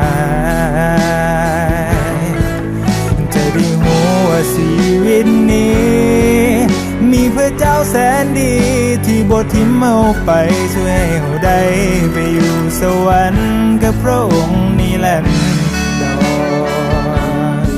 ຍ ຈະໄດ້ຮູ້ວ່າຊີວິດນີ້ ມີພະເຈົ້າແສນດີ ທີ່ບໍ່ຖິ້ມເຮົາໄປ ຊ່ວຍໃຫ້ເຮົາໄດ້ໄປຢູ່ສະຫວັນ ກັບພະອົງນິລັນດອນ.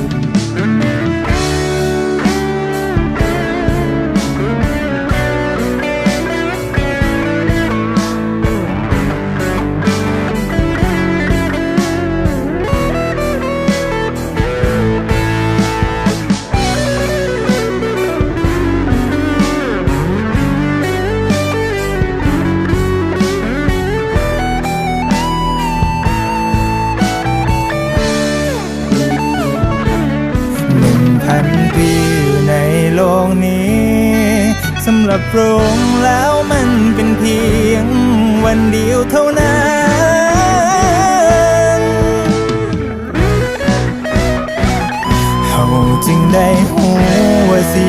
ໜຶ່ງພັນປີຢູ່ໃນໂລກນີ້ ສຳລັບພະອົງແລ້ວມັນເປັນພຽງວັນດຽວເທົ່ານັ້ນ. ເຮົາຈຶ່ງໄດ້ຮູ້ວ່າຊີ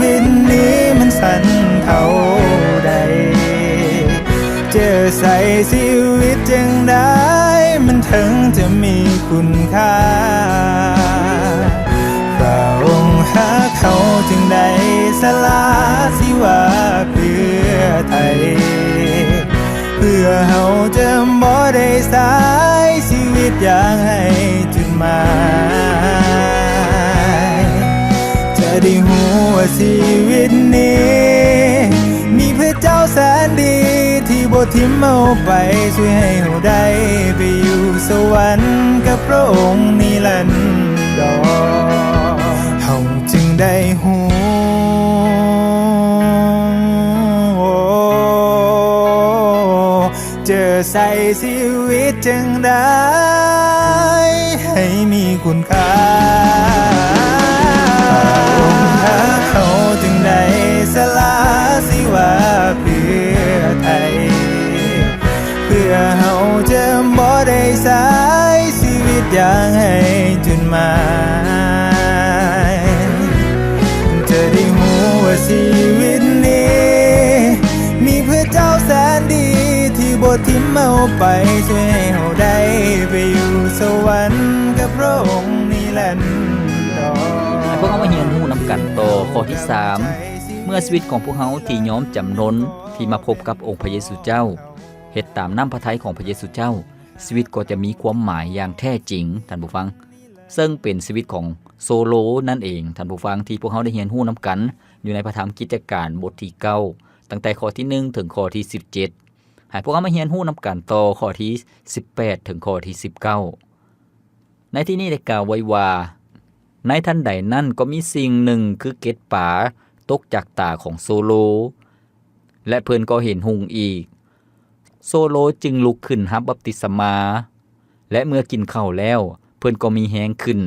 ວິດນີ້ມັນສັ້ນເທົ່າໃດ ຈະໃຊ້ຊີວິດຈັ່ງໃດ ມັນເຖິງຈະມີຄຸນຄ່າ. ພະອົງຮັກເຮົາຈຶ່ງໄດ້ສະຫຼະຊີວະເພື່ອໄຖ່ ເພື່ອເຮົາຈະບໍ່ໄດ້ໃຊ້ຊີວິດຢ່າງໄຮ້ຈຸດໝາຍ ຈະໄດ້ຮູ້ວ່າຊີວິດນີ້ ມີພະເຈົ້າແສນດີ ທີ່ບໍ່ຖິ້ມເຮົາໄປ ຊ່ວຍໃຫ້ເຮົາໄດ້ໄປຢູ່ສະຫວັນ ກັບພະອົງນິລັນດອນ. ເຮົາຈຶ່ງໄດ້ຮູ້ ຈະໃຊ້ຊີວິດຈັ່ງໃດໃຫ້ມີຄຸນຄ່າ. ພະອົງຮັກເຮົາຈຶ່ງໄດ້ສະຫຼະຊີວະເພື່ອໄຖ່ ເພື່ອເຮົາຈະບໍ່ໄດ້ໃຊ້ຊີວິດຢ່າງໄຮ້ຈຸດໝາຍ ຈະໄດ້ຮູ້ວ່າຊີວິດນີ້ ມີພະເຈົ້າແສນດີ ທີ່ບໍ່ຖິ້ມເຮົາໄປ ຊ່ວຍໃຫ້ເຮົາໄດ້ໄປຢູ່ສະຫວັນ ກັບພະອົງນິລັນດອນ. ໃຫ້ພວກເຮົາມາຮຽນຮູ້ນຳກັນຕໍ່ຂໍ້ທີສາມ ເມື່ອຊີວິດຂອງພວກເຮົາທີ່ຍອມຈຳນົນ ທີ່ມາພົບກັບອົງພະເຢຊູເຈົ້າ ເຮັດຕາມນ້ຳພະໄທຂອງພະເຢຊູເຈົ້າ ຊີວິດກໍຈະມີຄວາມໝາຍຢ່າງແທ້ຈິງ, ທ່ານຜູ້ຟັງ, ເຊິ່ງເປັນຊີວິດຂອງໂຊໂລນັ້ນເອງ, ທ່ານຜູ້ຟັງ, ທີ່ພວກເຮົາໄດ້ຮຽນຮູ້ນຳກັນຢູ່ໃນພະທຳກິດຈະການບົດທີເກົ້າ ຕັ້ງແຕ່ຂໍ້ທີໜຶ່ງເຖິງຂໍ້ທີສິບເຈັດ. ໃຫ້ພວກເຮົາມາຮຽນຮູ້ນຳກັນຕໍ່ຂໍ້ທີສິບແປດເຖິງຂໍ້ທີສິບເກົ້າ. ໃນທີ່ນີ້ໄດ້ກ່າວໄວ້ວ່າ, ໃນທັນໃດນັ້ນກໍມີສິ່ງໜຶ່ງຄືເກັດປາຕົກຈາກຕາຂອງໂຊໂລ ແລະ ເພິ່ນກໍເຫັນຮຸ່ງອີກ. ໂຊໂລຈຶ່ງລຸກຂຶ້ນຮັບບັບຕິສະມາ ແລະ ເມື່ອກິນເຂົ້າແລ້ວ ເພິ່ນກໍມີແຮງຂຶ້ນ.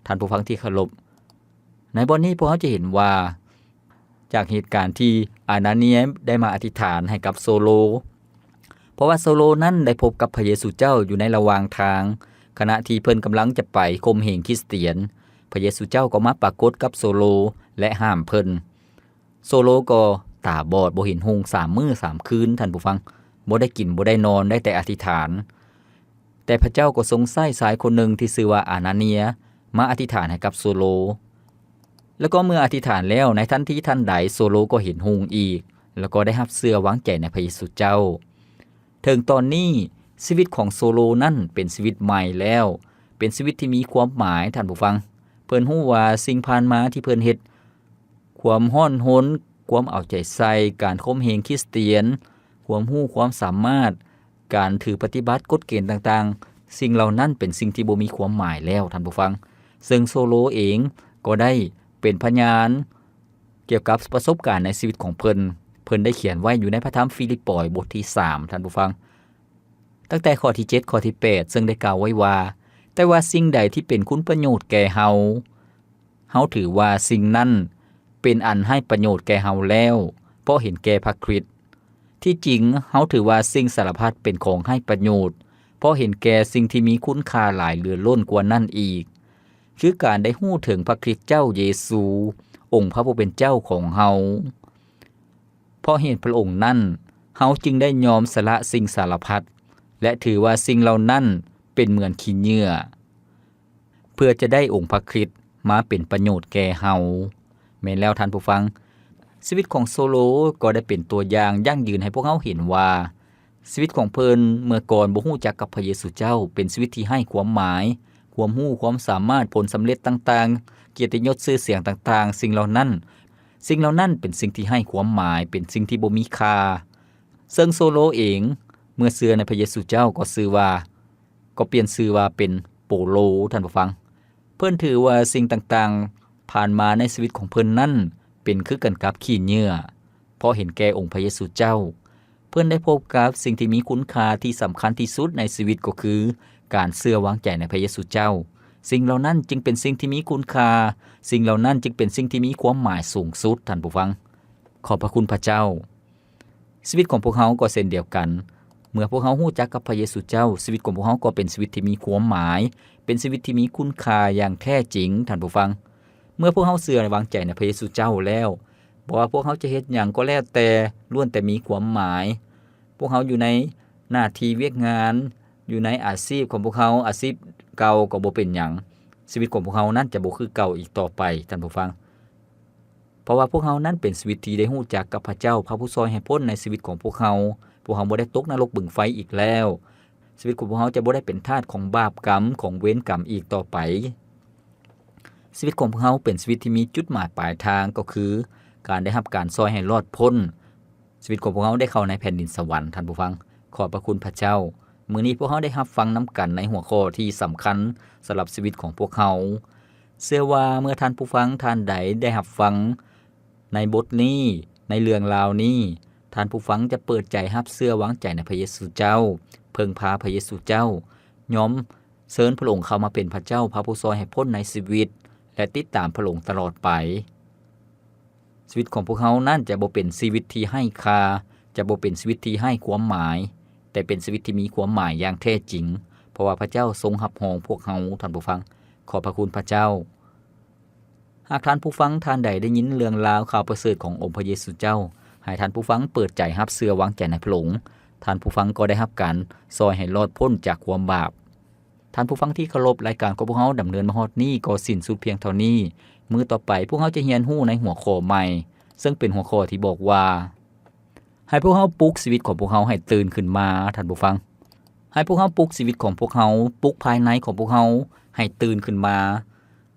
ທ່ານຜູ້ຟັງທີ່ເຄົາລົບ, ໃນບ່ອນນີ້ພວກເຮົາຈະເຫັນວ່າ ຈາກເຫດການທີ່ອານາເນຍໄດ້ມາອະທິຖານໃຫ້ກັບໂຊໂລ ເພາະວ່າໂຊໂລນັ້ນໄດ້ພົບກັບພະເຢຊູເຈົ້າຢູ່ໃນລະຫວ່າງທາງ, ຂະນະທີ່ເພິ່ນກຳລັງຈະໄປຂົ່ມເຫງຄຣິສຕຽນ, ພະເຢຊູເຈົ້າກໍມາປາກົດກັບໂຊໂລ ແລະ ຫ້າມເພິ່ນ. ໂຊໂລກໍຕາບອດ ບໍ່ເຫັນຮຸ່ງສາມມື້ສາມຄືນ, ທ່ານຜູ້ຟັງ, ບໍ່ໄດ້ກິນ ບໍ່ໄດ້ນອນ, ໄດ້ແຕ່ອະທິຖານ. ແຕ່ພະເຈົ້າກໍຊົງໃຊ້ຊາຍຄົນໜຶ່ງທີ່ຊື່ວ່າອານາເນຍ ມາອະທິຖານໃຫ້ກັບໂຊໂລ. ແລ້ວກໍເມື່ອອະທິຖານແລ້ວ, ໃນທັນທີທັນໃດ ໂຊໂລກໍເຫັນຮຸ່ງອີກ, ແລ້ວກໍໄດ້ຮັບເຊື່ອວາງໃຈໃນພະເຢຊູເຈົ້າ. ເຖິງຕອນນີ້, ຊີວິດຂອງໂຊໂລນັ້ນເປັນຊີວິດໃໝ່ແລ້ວ, ເປັນຊີວິດທີ່ມີຄວາມໝາຍ, ທ່ານຜູ້ຟັງ. ເພິ່ນຮູ້ວ່າສິ່ງຜ່ານມາທີ່ເພິ່ນເຮັດ, ຄວາມຮ້ອນຮົນ, ຄວາມເອົາໃຈໃສ່, ການຂົ່ມເຫງຄຣິສຕຽນ, ຄວາມຮູ້ຄວາມສາມາດ, ການຖືປະຕິບັດກົດເກນຕ່າງໆ, ສິ່ງເຫຼົ່ານັ້ນເປັນສິ່ງທີ່ບໍ່ມີຄວາມໝາຍແລ້ວ, ທ່ານຜູ້ຟັງ. ເຊິ່ງໂຊໂລເອງກໍໄດ້ເປັນພະຍານກ່ຽວກັບປະສົບການໃນຊີວິດຂອງເພິ່ນ. ເພິ່ນໄດ້ຂຽນໄວ້ຢູ່ໃນພະທຳຟີລິບປອຍບົດທີສາມ, ທ່ານຜູ້ຟັງ. ຕັ້ງແຕ່ຂໍ້ທີເຈັດ ຂໍ້ທີແປດ ເຊິ່ງໄດ້ກ່າວໄວ້ວ່າ, ແຕ່ວ່າສິ່ງໃດທີ່ເປັນຄຸນປະໂຫຍດແກ່ເຮົາ, ເຮົາຖືວ່າສິ່ງນັ້ນເປັນອັນໃຫ້ປະໂຫຍດແກ່ເຮົາແລ້ວ, ເພາະເຫັນແກ່ພະຄຣິດ. ທີ່ຈິງ, ເຮົາຖືວ່າສິ່ງສາລະພັດເປັນຂອງໄຮ້ປະໂຫຍດ, ເພາະເຫັນແກ່ສິ່ງທີ່ມີຄຸນຄ່າຫຼາຍເຫຼືອລົ້ນກວ່ານັ້ນອີກ, ຄືການໄດ້ຮູ້ເຖິງພະຄຣິດເຈົ້າເຢຊູ, ອົງພະຜູ້ເປັນເຈົ້າຂອງເຮົາ. ເພາະເຫດພະອົງນັ້ນ, ເຮົາຈຶ່ງໄດ້ຍອມສະຫຼະສິ່ງສາລະພັດ, ແລະ ຖືວ່າສິ່ງເຫຼົ່ານັ້ນເປັນເໝືອນຂີ້ເຫຍື້ອ ເພື່ອຈະໄດ້ອົງພະຄຣິດມາເປັນປະໂຫຍດແກ່ເຮົາ. ແມ່ນແລ້ວທ່ານຜູ້ຟັງ, ຊີວິດຂອງໂຊໂລກໍໄດ້ເປັນຕົວຢ່າງຢັ້ງຢືນໃຫ້ພວກເຮົາເຫັນວ່າ ຊີວິດຂອງເພິ່ນເມື່ອກ່ອນບໍ່ຮູ້ຈັກກັບພະເຢຊູເຈົ້າ ເປັນຊີວິດທີ່ໄຮ້ຄວາມໝາຍ, ຄວາມຮູ້, ຄວາມສາມາດ, ຜົນສຳເລັດຕ່າງໆ, ກຽດຕິຍົດຊື່ສຽງຕ່າງໆ, ສິ່ງເຫຼົ່ານັ້ນ, ສິ່ງເຫຼົ່ານັ້ນເປັນສິ່ງທີ່ໄຮ້ຄວາມໝາຍ, ເປັນສິ່ງທີ່ບໍ່ມີຄ່າ. ເຊິ່ງໂຊໂລເອງ ເມື່ອເຊື່ອໃນພະເຢຊູເຈົ້າກໍຊື່ວ່າ ກໍປ່ຽນຊື່ວ່າເປັນໂປໂລ, ທ່ານຜູ້ຟັງ. ເພິ່ນຖືວ່າສິ່ງຕ່າງໆຜ່ານມາໃນຊີວິດຂອງເພິ່ນນັ້ນເປັນຄືກັນກັບຂີ້ເຫຍື້ອ ເພາະເຫັນແກ່ອົງພະເຢຊູເຈົ້າ. ເພິ່ນໄດ້ພົບກັບສິ່ງທີ່ມີຄຸນຄ່າທີ່ສຳຄັນທີ່ສຸດໃນຊີວິດກໍຄືການເຊື່ອວາງໃຈໃນພະເຢຊູເຈົ້າ. ສິ່ງເຫຼົ່ານັ້ນຈຶ່ງເປັນສິ່ງທີ່ມີຄຸນຄ່າ, ສິ່ງເຫຼົ່ານັ້ນຈຶ່ງເປັນສິ່ງທີ່ມີຄວາມໝາຍສູງສຸດ, ທ່ານຜູ້ຟັງ. ຂອບພະຄຸນພະເຈົ້າ. ຊີວິດຂອງພວກເຮົາກໍເຊັ່ນດຽວກັນ. ເມື່ອພວກເຮົາຮູ້ຈັກກັບພະເຢຊູເຈົ້າ, ຊີວິດຂອງພວກເຮົາກໍເປັນຊີວິດທີ່ມີຄວາມໝາຍ, ເປັນຊີວິດທີ່ມີຄຸນຄ່າຢ່າງແທ້ຈິງ, ທ່ານຜູ້ຟັງ. ເມື່ອພວກເຮົາເຊື່ອແລະວາງໃຈໃນພະເຢຊູເຈົ້າແລ້ວ, ບໍ່ວ່າພວກເຮົາຈະເຮັດຫຍັງກໍແລ້ວແຕ່, ລ້ວນແຕ່ມີຄວາມໝາຍ. ພວກເຮົາຢູ່ໃນໜ້າທີ່ວຽກງານ, ຢູ່ໃນອາຊີບຂອງພວກເຮົາ, ອາຊີບເກົ່າກໍບໍ່ເປັນຫຍັງ. ຊີວິດຂອງພວກເຮົານັ້ນຈະບໍ່ຄືເກົ່າອີກຕໍ່ໄປ, ທ່ານຜູ້ຟັງ. ເພາະວ່າພວກເຮົານັ້ນເປັນຊີວິດທີ່ໄດ້ຮູ້ຈັກກັບພະເຈົ້າ, ພະຜູ້ຊ່ອຍໃຫ້ພົ້ນໃນຊີວິດຂອງພວກເຮົາ. ພວກເຮົາບໍ່ໄດ້ຕົກນະລົກບຶງໄຟອີກແລ້ວ. ຊີວິດຂອງພວກເຮົາຈະບໍ່ໄດ້ເປັນທາດຂອງບາບກຳ, ຂອງເວນກຳອີກຕໍ່ໄປ. ຊີວິດຂອງພວກເຮົາເປັນຊີວິດທີ່ມີຈຸດໝາຍປາຍທາງ, ກໍຄືການໄດ້ຮັບການຊ່ອຍໃຫ້ລອດພົ້ນ. ຊີວິດຂອງພວກເຮົາໄດ້ເຂົ້າໃນແຜ່ນດິນສະຫວັນ, ທ່ານຜູ້ຟັງ. ຂອບພະຄຸນພະເຈົ້າ. ມື້ນີ້ພວກເຮົາໄດ້ຮັບຟັງນຳກັນໃນຫົວຂໍ້ທີ່ສຳຄັນສຳລັບຊີວິດຂອງພວກເຮົາ. ເຊື່ອວ່າເມື່ອທ່ານຜູ້ຟັງທ່ານໃດໄດ້ຮັບຟັງໃນບົດນີ້, ໃນເລື່ອງລາວນີ້, ທ່ານຜູ້ຟັງຈະເປີດໃຈຮັບເຊື່ອວາງໃຈໃນພະເຢຊູເຈົ້າ, ເພິ່ງພາພະເຢຊູເຈົ້າ, ຍອມເຊີນພະອົງເຂົ້າມາເປັນພະເຈົ້າ, ພະຜູ້ຊ່ອຍໃຫ້ພົ້ນໃນຊີວິດ ແລະ ຕິດຕາມພະອົງຕະຫຼອດໄປ. ຊີວິດຂອງພວກເຮົານັ້ນຈະບໍ່ເປັນຊີວິດທີ່ໄຮ້ຄ່າ, ຈະບໍ່ເປັນຊີວິດທີ່ໄຮ້ຄວາມໝາຍ, ແຕ່ເປັນຊີວິດທີ່ມີຄວາມໝາຍຢ່າງແທ້ຈິງ, ເພາະວ່າພະເຈົ້າຊົງຮັບຮອງພວກເຮົາ, ທ່ານຜູ້ຟັງ. ຂອບພະຄຸນພະເຈົ້າ. ຫາກທ່ານຜູ້ຟັງທ່ານໃດໄດ້ຍິນເລື່ອງລາວຂ່າວປະເສີດຂອງອົງພະເຢຊູເຈົ້າ, ໃຫ້ທ່ານຜູ້ຟັງເປີດໃຈຮັບເຊື່ອວາງໃຈໃນພະອົງ. ທ່ານຜູ້ຟັງກໍໄດ້ຮັບການຊ່ອຍໃຫ້ລອດພົ້ນຈາກຄວາມບາບ. ທ່ານຜູ້ຟັງທີ່ເຄົາລົບ, ລາຍການຂອງພວກເຮົາດຳເນີນມາຮອດນີ້ກໍສິ້ນສຸດພຽງເທົ່ານີ້. ມື້ຕໍ່ໄປພວກເຮົາຈະຮຽນຮູ້ໃນຫົວຂໍ້ໃໝ່, ເຊິ່ງເປັນຫົວຂໍ້ທີ່ບອກວ່າ ໃຫ້ພວກເຮົາປຸກຊີວິດຂອງພວກເຮົາໃຫ້ຕື່ນຂຶ້ນມາ, ທ່ານຜູ້ຟັງ. ໃຫ້ພວກເຮົາປຸກຊີວິດຂອງພວກເຮົາ, ປຸກພາຍໃນຂອງພວກເຮົາໃຫ້ຕື່ນຂຶ້ນມາ.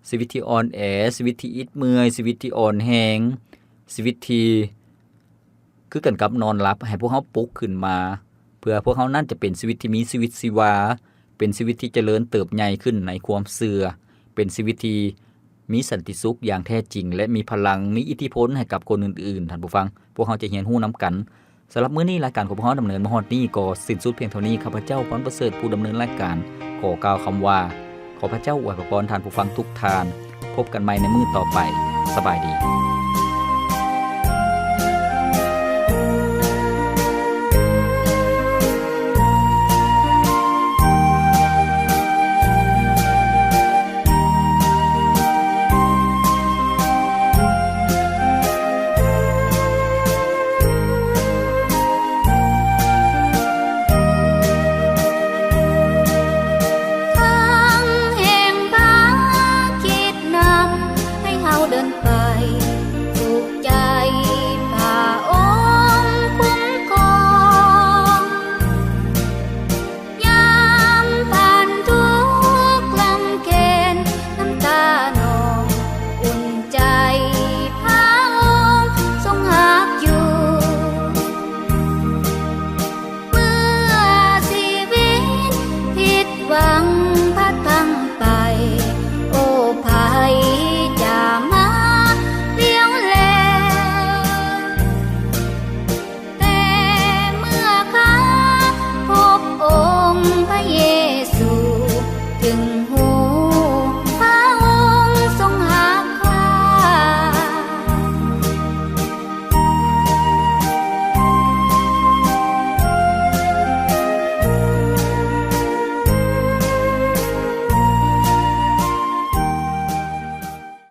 ຊີວິດທີ່ອ່ອນແອ, ຊີວິດທີ່ອິດເມື່ອຍ, ຊີວິດທີ່ອ່ອນແຮງ, ຊີວິດທີ່ ຄືກັນກັບນອນຫຼັບ, ໃຫ້ພວກເຮົາປຸກຂຶ້ນມາ, ເພື່ອພວກເຮົານັ້ນຈະເປັນຊີວິດທີ່ມີຊີວິດຊີວາ, ເປັນຊີວິດທີ່ຈະເລີນເຕີບໃຫຍ່ຂຶ້ນໃນຄວາມເຊື່ອ, ເປັນຊີວິດທີ່ມີສັນຕິສຸກຢ່າງແທ້ຈິງ ແລະ ມີພະລັງ, ມີອິດທິພົນໃຫ້ກັບຄົນອື່ນໆ, ທ່ານຜູ້ຟັງ. ພວກເຮົາຈະຮຽນຮູ້ນຳກັນ. ສຳລັບມື້ນີ້, ລາຍການຂອງພວກເຮົາດຳເນີນມາຮອດນີ້ກໍສິ້ນສຸດພຽງເທົ່ານີ້. ຂ້າພະເຈົ້າ ພອນປະເສີດ ຜູ້ດຳເນີນລາຍການ ຂໍກ່າວຄຳວ່າ ຂໍພະເຈົ້າອວຍພະພອນທ່ານຜູ້ຟັງທຸກທ່ານ. ພົບກັນໃໝ່ໃນມື້ຕໍ່ໄປ. ສະບາຍດີ.